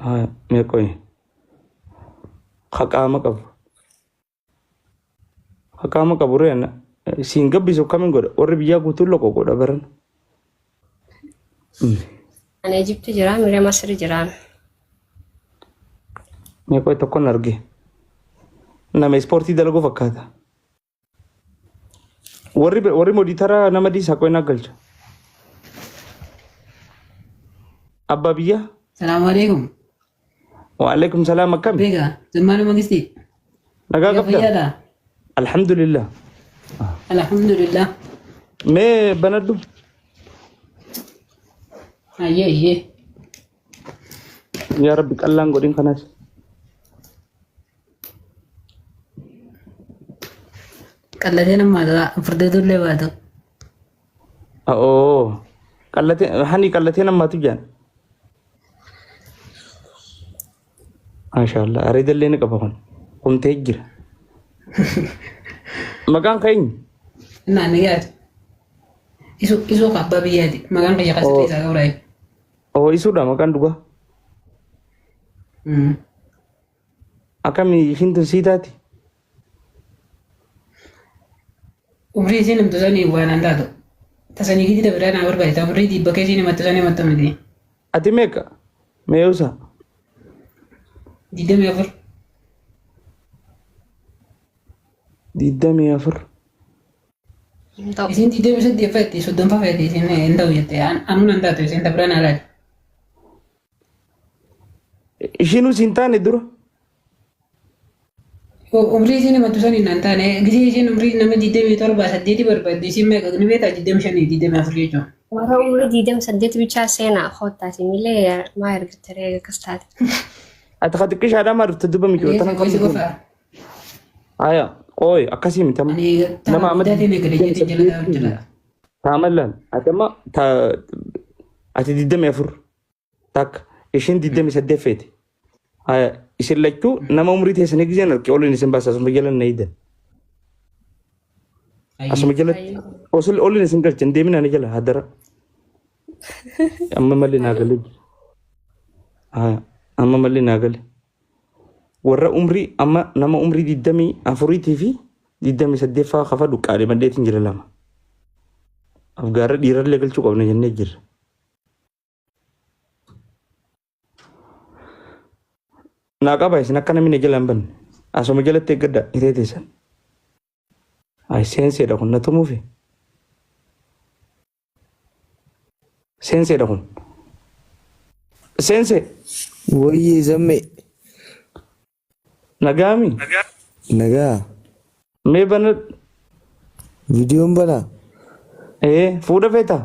Haa mee qoyi. Ka qaama qabu. Ka qaama qabu ree siin gabbisu akkamiin godha? Warri biyyaa guutuun loqo godha baran. Ani Ijipti jira, Miree Masri jira. Mee qoyi tokkon arge. Nama ispoortii dalaguu fakkaata. Warri warri moditara nama diisaa qoyi naa galcha. Abbaa biyyaa. Salaamu alaikum. Waalaikum salaam akkam? Beeka, zammaana mangistii. Nagaa Yaa qabda? fayyaadha. Alhamdulillah. Alhamdulillah. Mee banadhu. Ayyee ayyee. Yaa Rabbi qallaan godhin kanas. Qallatee nama furdatullee baatu. Oo. Qallatee hani qallatee namaatu jaan. Maashaallah areedallee ni qaba kun. Kumtee jira. Maqaan keenya. Innaa ni gaati. Isu isu abbaa biyyaati. Maqaan kiyya kasirrii isaa qabraa. Oo isuudha maqaan dhugaa. Akkami ishiin tun sii taati? Umrii isiin himtu sanii waan an taatu. Tasanii gidi dabiraa naa barbaachisa. Umrii dhiibba kee isiin himattu sanii himattu miti. Ati meeqa? Meeyuusa? 24. 24. Hin ta'u. Isiin 28 feeti 30 feeti isiin hin ta'u jette. Anuun an taatu isiin dabiraa naa laali. Ishiinuu siin taane dura. Umrii isiin himattu saniin naan taane gisee isiin umrii nama 27 8 barbaadde isiin meeqa ni beektaa 25 24 jechuudha. Warra umrii 28 bichaa seenaa koottaati milee maa ergitaree akkas taate. Ati ka xiqqishaadhaa maa dhufte duba micoo tana Qoisi qofa. Aya qooy akkasii miti amma. Ani Nama amma guddaatiin eegale jeetiin jala taa'u jala. Taamallaan ati amma ati 24 takka ishiin 28 feete. Haya isin lachuu nama umrii teessanii giseen arge oliin isin baasa asuma jala na hidan. Asuma jalatti osoo oliin isin galcha hin deeminaa ni jala hadara. Amma malli naa galee jira. Haya amma malli naa gale. Warra umrii amma nama umrii 24 fi 28 faa kafa dhuqqaalee maddeetiin jira lama. Afgaarra dhiirallee galchuu qabna jennee jirra. Naa qaba isin akka namni na jala hin banne. Asuma jalatti eeggadha hiree teessan. Ay seenseedha kun na tumuufi. Seenseedha kun. Seensee. Wayyee zammee. Nagaami. Nagaa. Mee bana. Viidiyoon banaa. Ee fuudha feetaa?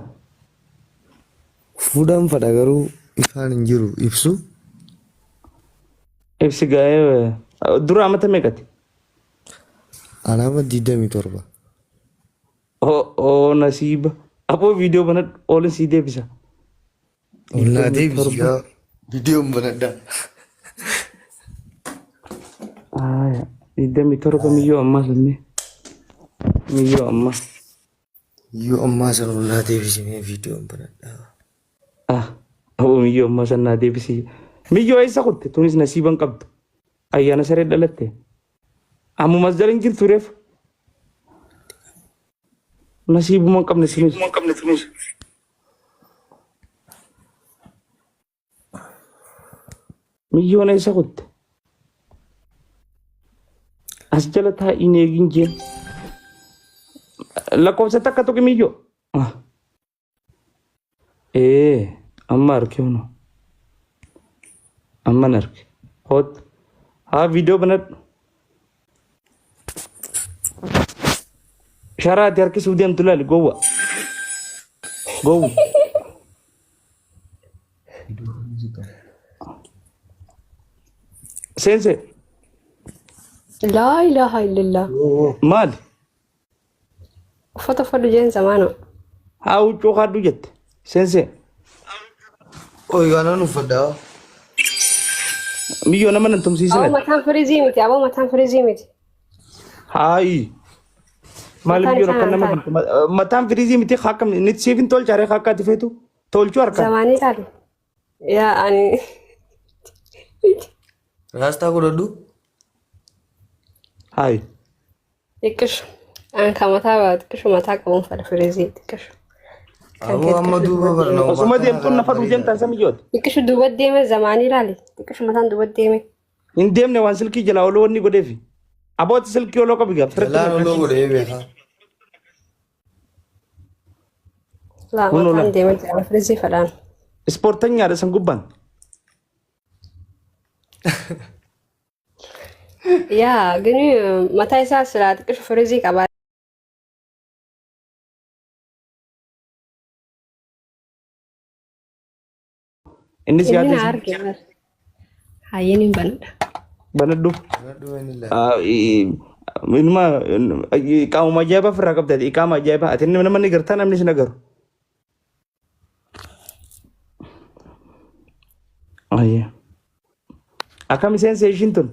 Fuudhaan fadha garuu ifaan hin jiru ibsu. Ibsi gaa'ee dura amata meeqati? Alaama 27. Oo oo nasiiba. Aboo viidiyoo banadhu oolin sii deebisa. Ol naa Digdamii deebisi torba. gaa. Viidiyoon banadhaa. Aya, 27 miyyoo ammaa sammee. Miyyoo ammaa. Yoo ammaa san ol naa deebisi mee viidiyoon banadhaa. Ah, aboo miyyoo ammaa san naa deebisi. Miyyoo eessa kutte? Tunis nasiiba hin qabdu. Ayyaana saree dhalatte. Ammumas jala hin jirtu reefu. Nasiibuma hin qabne tunis. Miyyoon eessa kutte? As jala taa'iin eegin jeen. Lakkoofsa takka tuqi miyyoo. Ah. Ee amma arge kunoo. Amman arge. Koot. Haa viidiyoo banadhu. Sharaa ati harkisuuf deemtu laali gowwa. Gowwa. Seense Laa ilaaha illallah. maali? Uffata uffadhu jeen zamaana. Haa huccuu kaadhu jette. Seense Oi kanan uffadhaa. miyyoo nama nan tumsiisin Aboo ati. mataan firizii miti. Aboo mataan firizii miti. Haayi. Maali Mataan biyyoon isaa akka nama naan bantu? Mataan firiizii miti akka inni siif hin tolchaare akka ati feetu tolchuu harkaan. Zamaanii taate. Yaa ani. Raastaa godhadhu. Hayi. Xiqqishu. An kan mataa baa xiqqishu mataa qabuun fedha firizii xiqqishu. Kan Aboo kee amma xiqqishu duuba duuba barna deeme. Osuma akkanaa deemtuun kanaan na fadhu bareedaadha. deemtan sami jooti. Xiqqishu duuba deeme zamaanii ilaali. Xiqqishu mataan duuba deeme. Hin deemne waan silkii jalaa oloo wanni godheefi. Abooti silkii oloo qabi gaaf sirriitti Jalaan oloo naqashi. godhee beekaa. Laa Kun mataan ola. deeme jira firizii fedhaan. Ispoortanyaadha san gubbaan. Yaa gini mataa isaa silaa xiqqishu firizii qabaa. Innis Inni yaada na isaa arge bar. Hayyeen hin banadha. banadhu. Banadhu waan ilaali. Inuma qaamuma ajaa'ibaa ofirraa qabda ati qaama ajaa'ibaa ati nama ni gartaa namni sin agaru. Ayyee. Akkam seensa ishiin tun?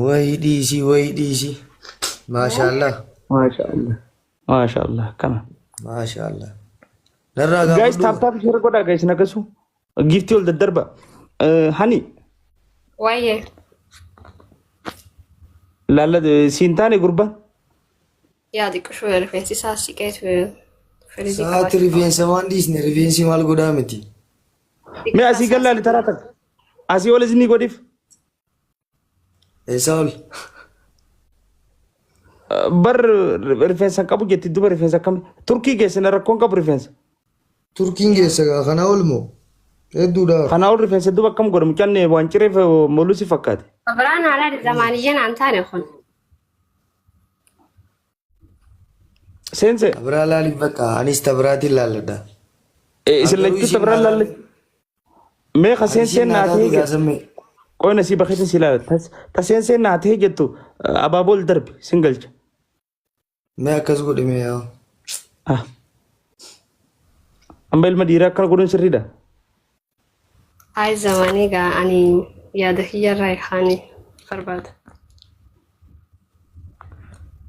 Wayi dhiisii wayi dhiisii. Maashaallah. Maashaallah. Maashaallah kana. Maashaallah. Narraa Guys gaafadhu. tap tap share godhaa guys nagasu. Giftii ol daddarba. Hani Wayyee. laalla siin taane gurbaan. Yaa xiqqishu rifeensi isaa siqeetu firizii Sa'aati qabaachuu qaba. rifeensa waan dhiisne rifeensi maal godhaa miti. Mee asii gallaali taraa takka. Asii ol isinii godhiif. Eessaa ol? Bar rifeensa hin qabu jetti duba rifeensa akkami. Turkii geessina rakkoon qabu rifeensa. Turkiin geessa gaa kanaa ol moo? Hedduudha. Kanaa ol rifeensa duba akkam godha mucaan waan cireef moluu si fakkaate. Biraan haalaan zamaaniyyeen aan taane kun. Seense Tabiraa laaliif bakka anis tabiraatiin laalladha. isin Garuu lachuu isiin tabiraan naa laalle. Mee ka Ani seenseen isiin naa naa taate ta'e jettu. gaasamme. Qoyna sii bakkeetiin si ilaala. Ta seenseen naa ta'e jettu abaaboo ol darbi sin galcha. Mee akkas godhi mee yaa. Ah. Amma ilma dhiiraa akkana godhuun sirriidha. Ay zamanii gaa ani yaada kiyyarraa kaanii barbaada.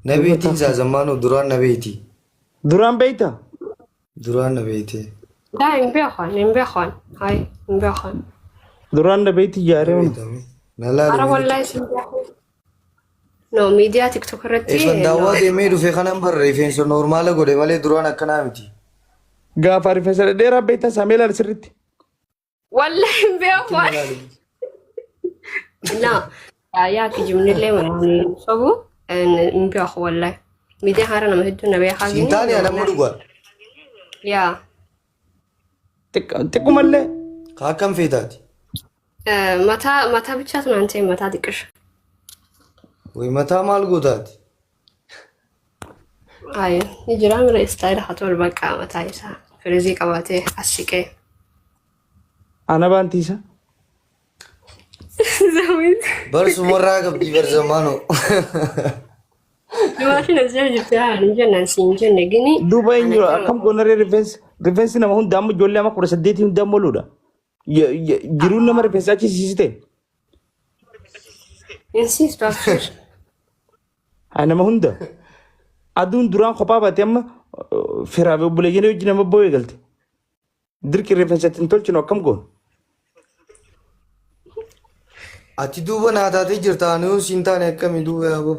Nabeetiin isaa zammaanuu duraan nabeeti. Duraan beeyta? Duraan nabeeti. Daa hin beekan hin beekan hay hin beekan. Duraan na beeyti ijaaree hunda. Nabeetame. Na laali Ara mee. wallahi sin beeku. No miidiyaa tiktok irratti Eessan no. daawwaa deemee dhufe kanan barre rifeensa noormaala godhe malee duraan akkanaa miti. Gaafa rifeensa dhedheeraa beeyta samee laali sirriitti. Wallahi hin beeku. Na laali. No. Yaa kijibnillee waan sobu hin beeku wallahi. Miidiyaa haaraa nama hedduu na beekaa Siin taane ani amma dhugaa. Yaa. Xiqqumallee Ka akkam feetaati? Mataa mataa bichaatu naan ta'e mataa xiqqisha. Way mataa maal gootaati? Ayi ni jira mira istaayila haa tolu bakka mataa isaa firizii qabaatee as siqee. Ana baantiisa. Bar sumarraa qabdi bar zamaanoo. Dubartiin as jala jirti haa hin jenne si hin jenne gini. Duuba eenyu akkam goonaree rifeensi rifeensi nama hunda amma ijoollee amma 18 hunda moluudha. Jiruun nama rifeensa achi siisite. Insiistu abshir. Haa nama hunda. Aduun duraan kophaa baate amma firaa fi obboleeyyan wajjin nama boo'ee galte. Dirqi rifeensa ittiin tolchinu akkam goona? Ati duuba naa taatee jirta ani yoo siin taane akkami duuba yaaboo.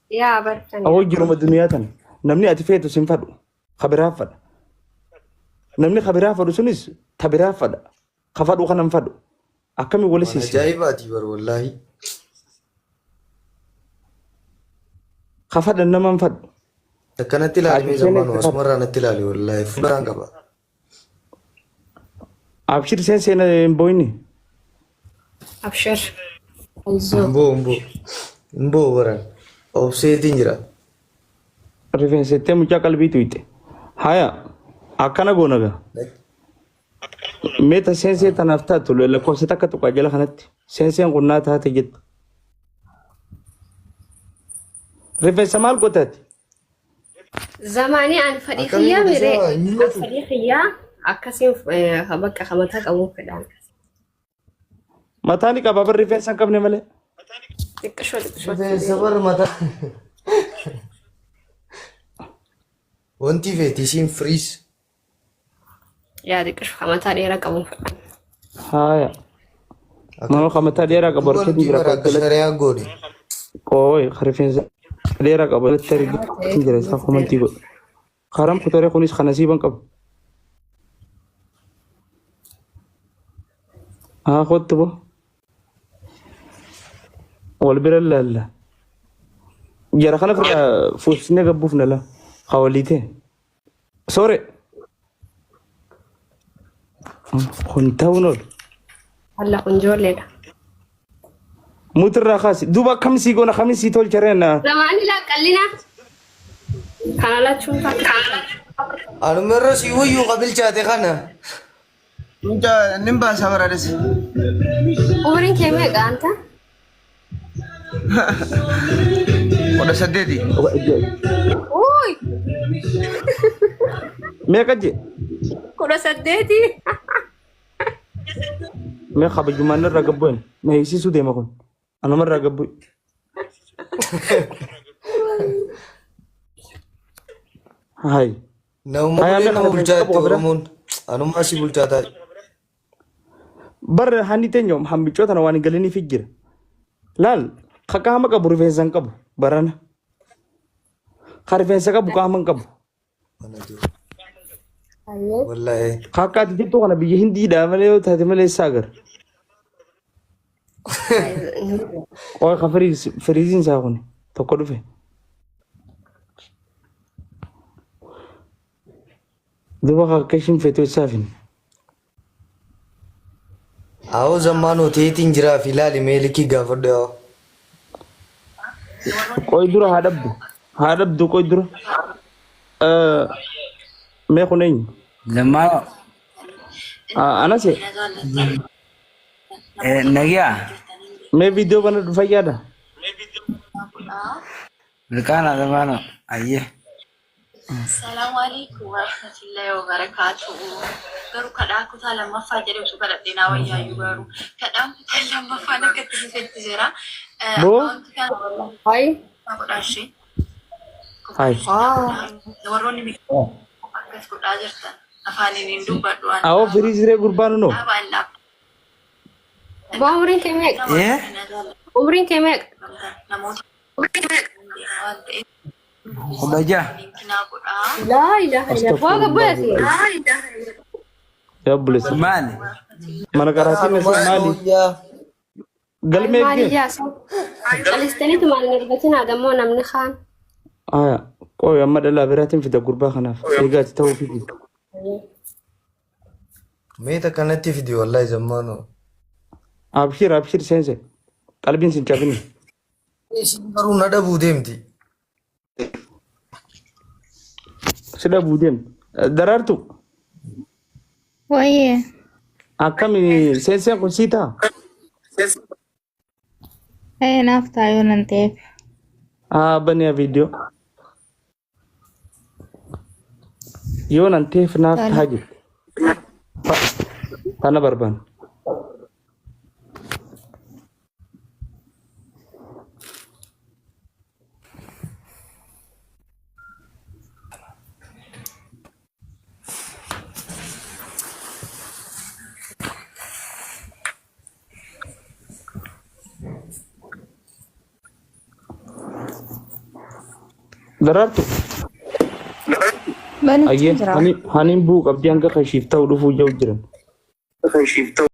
Yaa bartani. Awoo jiruma duniyaa tana. Namni ati feetu sin fadhu. Ka biraa fadha. Namni ka biraa fadhu sunis ta biraa fadha. Ka fadhu kana hin fadhu. Akkami wali Waan siisina? ajaa'ibaati bar wallaahi. Ka fadhan nama hin fadhu. Akkanatti ilaali mee Ati seenee zammaanoo itti fadhu. asumarraa natti ilaali wallaahi fuulduraan qaba. Abshir seen seena hin boo'ini. Abshir. Ayizoo. Hin boo'u hin boo'u. Hin boo'u baran. Obseetiin jira. Rifeensa ittee mucaa qalbii tuyxe. Haya akkana goona gaa. Mee ta seensee tanaaf taatu lakkoofsa takka tuqaa jala kanatti. Seenseen kun naa taate jettu. Rifeensa maal gotaati? Zamaanii ani fedhii Akkamii kiyyaa godhe miree isaa hin ani mul'atu. fedhii kiyyaa akkasiin bakka ka mataa qabuun fedhaan. Mataa ni qaba bar rifeensa hin qabne malee. Xiqqishoo xiqqishoo. Rifeensa bar mataa. Wanti feeti isiin firiis. Yaa xiqqishoo ka mataa dheeraa qabuun fedhaan. Haaya. Nama kan mataa dheeraa qabu Duuba harkatti nuti jira bara akka jalatti. shari'aa goone. Qooyi rifeensa dheeraa qabu jalatti arginu jira isaa komantii godhu. Karam kutaree kunis kana siiban qabu. Haa kottu bo. Wal bira laalla. Jara kana firraa fuusnee gabbuuf nala. Hawaliitee. Soore. Kun ta'uun ol. Alla kun ijoolleedha. Mutirraa kaasi. Duuba akkam sii goona akkam sii tolchareen. Lamaanii laa qal'ina. Kana lachuun takka. Anuma irra si wayyuu qabilchaate kana. Mucaa nin baasa baraadhis. Umriin kee meeqa anta? 18. Uy! Meeqa jee? 18. Mee kabajumaan irraa gabbu'een. Na hiisisuu deema kun. Anuma irraa gabbu'e. Hayi. Nama Hayi ulee amma nama kana bulchaa qabu itti qabra. Oromoon. Anumaa si bulchaa taa'e. Barra hanni teenyo hambicoo tana waan hin galiniif jira. Laal ka qaama qabu rifeensa hin qabu barana. Ka rifeensa qabu qaama hin qabu. Mana jiru. Wallaahi. Ka akka ati jettu kana biyya hindiidhaa malee yoo taate malee isaa agarra. Qoy ka firiiziin isaa kun tokko dhufe. Duuba ka akka ishiin feetu isaaf hin. Awoo zammaanoo teetiin jiraa fi ilaali mee likii gaafadhu yaa. Qoy dura haa dhabdu. Haa dhabdu qoy dura. Mee kun eenyu? Zammaanoo. Anase. Nagiyaa. Mee viidiyoo bana fayyaadha. Milkaana zammaanoo. Ayyee. Salaamu alaikum warahmatullahi wabarakatuh. Garuu kadhaa kutaa lammaffaa jedhe osoo kadhadhee naa wayyaayyuu garuu kadhaan kutaa lammaffaan akka itti fufetti jira. Boo? Akkaawuntii kana warroonni Hayi. godhaa ishee. Hayi. Warroonni akkas godhaa jirtan afaaniin hin dubbadhu waan Awoo firiiziree gurbaan noo. dhaabaa hin dhaabaa. Boo umriin kee meeqa? Eh? Umriin kee meeqa? Namoota waan ta'eef 16. linkinaa godhaa. Laa ilaaha illallah. Boo gabbaati. Yaa obboleessa. Maali? Mana qaraatii Anumaa meeshaa maali? wayyaa. Galmee Maali eegee? jaasa? Calistaniitu maal hin argatinaa dammoo namni kaan. Aya. Qoy amma dhalaa biraatiin fida gurbaa kanaaf. Eegaati ta'uu fidi. Mee takkanatti fidi wallahi zammaanoo. Abshir abshir seense. Qalbiin sin cabini. Isin garuu na dhabuu deemti. Si dhabuu deemti. Daraartu Wayyee. akkami seenseen kun sii ta'a? Ee naaf taayoo nan ta'eef. Haa baniya viidiyoo. Yoo nan ta'eef naaf ta'a jette. Tana barbaanna. Daraartu. Banutti Ayyee jira. haniin bu'uu qabdii hanga kashiif ta'u dhufuu jiru jiran.